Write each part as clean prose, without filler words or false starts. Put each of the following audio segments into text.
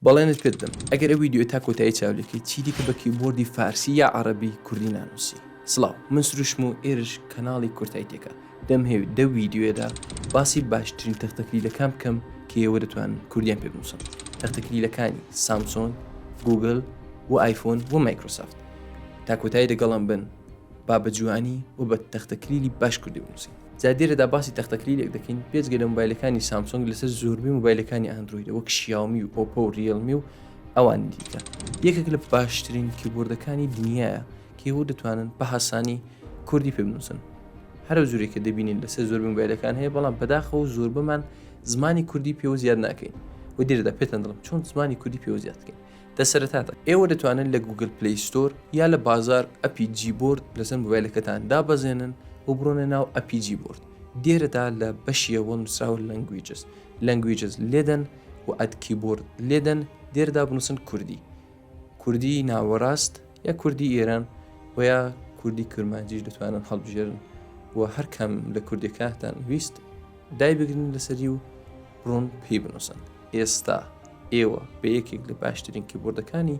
بەڵێنت پێ دەدەم ئەگەر ئەو ویدیۆیە تا کۆتایی چاو لێکەی چیدیکە بە کیبۆردی فارسی یا عەڕەبی کوردی نانووسی. سڵاو من سروشم و ئێرش کەناڵی کورتایتێکە دەمهەوێت دەو ویدیۆیەدا باسی باشترین تەختەکلیلەکان بکەم کە ئێوە دەتوانن کوردیان پێ بنووسن تەختەکلیلەکانی سامسۆنگ گوگل و ئایفۆن و مایکرۆسافت تا کۆتایی دەگەڵم بن با بە جوانی و بە تەختەکلیلی باش کوردی بنووسین. جا لێرەدا باسی تەختەکلیلێک دەکەین بێجگە لە مۆبایلەکانی سامسۆنگ لەسەر زۆربەی مۆبایلەکانی ئەندرۆیدە وەک شیاومی و ئۆپۆ و ریەلمی و ئەوانی دیکە یەکێک لە باشترین کیبۆردەکانی دنیاە کە ئێوە دەتوانن بە هاسانی کوردی پێ بنووسن هەرە جورێک کە دەبینین لەسەر زۆربەی مۆبایلەکان هەیە بەڵام بەداخەوە زۆربەمان زمانی کوردی پێوە زیاد ناکەین و لێرەدا پێتان دەڵێم چۆن زمانی کوردی پێوە زیاد بکەین دە سەرەتادا ئێوە دەتوانن لە گوگل پلەی ستۆر یا لە بازار ئەپی جیبۆرد لەسەر مۆبایلەکەتان دابەزێنن و بڕۆنە ناو ئەپی جیبۆرد دێرەدا لە بەشیەوە نووسراوە languages languages لێدەن و add keyboard لێدەن دێرەدا بنووسن کوردی کوردی ناوەڕاست یا کوردی ئێران و یا کوردی کرمانجیش دەتوانن هەڵبژێرن و هەر کام لە کوردەکانتان ویست دایبگرن لەسەری و بڕۆن پێی بنووسن. ئێستا ئێوە بە یەکێک لە باشترین کیبۆردەکانی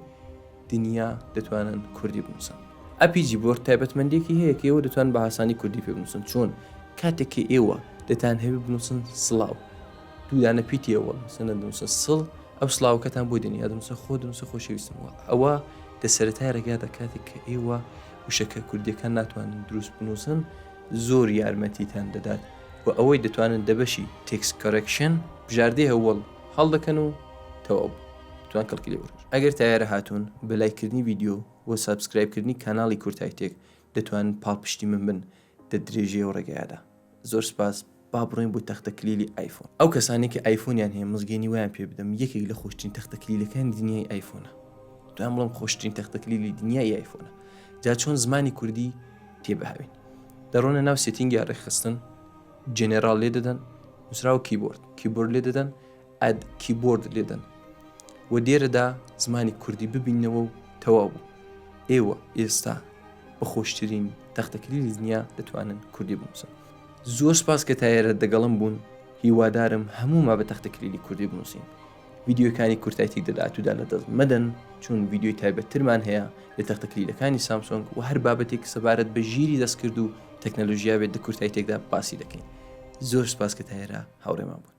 دنیا دەتوانن کوردی بنووسن. ئەپی جیبۆرد تایبەتمەندیەکی هەیە کە ئێوە دەتوان بە ئاسانی کوردی پێ بنووسن چۆن کاتێک کە ئێوە دەتانهەوێ بنووسن سڵاو دوو دانە پیتی ئەوەڵ مەسەلەن دەنووسن سڵ ئەو سڵاوەکەتان بۆ دێنێ یا دەنووسن خۆ دەنووسن خۆشەویستم وە ئەوە دە سەرەتای ڕێگادا کاتێک کە ئێوە وشەکە کوردیەکان ناتوانن دروست بنووسن زۆر یارمەتیتان دەدات و ئەوەی دەتوانن دەبەشی text correction بژاردەی هەوەڵ هەڵدەکەن و تەواو بوو دەتوان کەڵکی لێ وەرگرن. ئەگەر تا ئێرە هاتوون بە لایک کردنی ڤیدیۆ و subscribe کردنی کاناڵی کوردهایتێک دەتوانن پاڵپشتی من بن دە درێژەی ئەو ڕێگایەدا. زۆر سپاس با بڕۆین بۆ تەختە کلیلی ئایفۆن. ئەو کەسانەی کە ئایفۆنیان هەیە مزگێنی وایان پێ بدەم یەکێک لە خۆشترین تەختە کلیلەکانی دنیای ئایفۆنە دوام بڵێم خۆشترین تەختە کلیلی دنیای ئایفۆنە جا چۆن زمانی کوردی تێ بهاوین دەڕۆنە ناو setting یا ڕێکخستن جێنێراڵ لێ دەدەن نووسراوە keyboard keyboard لێ دەدەن add keyboard لێدەن و دێرەدا زمانی کوردی ببینەوە و تەواو بوو ئێوە ئێستا بە خۆشترین تەختەکلیلی دنیا دەتوانن کوردی بنووسن زۆر سپاس کە تا ئێرە دەگەڵم بوون هیوادارم هەمووما بە تەختەکلیلی کوردی بنووسین ڤیدیۆکانی کورتایتیک دە داهاتوودا لە دەست مەدەن چون ڤیدیۆی تایبەتترمان هەیە لە تەختەکلیلەکانی سامسۆنگ و هەر بابەتێک سەبارەت بە ژیری دەستکرد و تەکنەلۆژیا بێت دە کورتایتێکدا باسی دەکەین زۆر سپاس کە تا ئێرە هاوڕێمان بوون.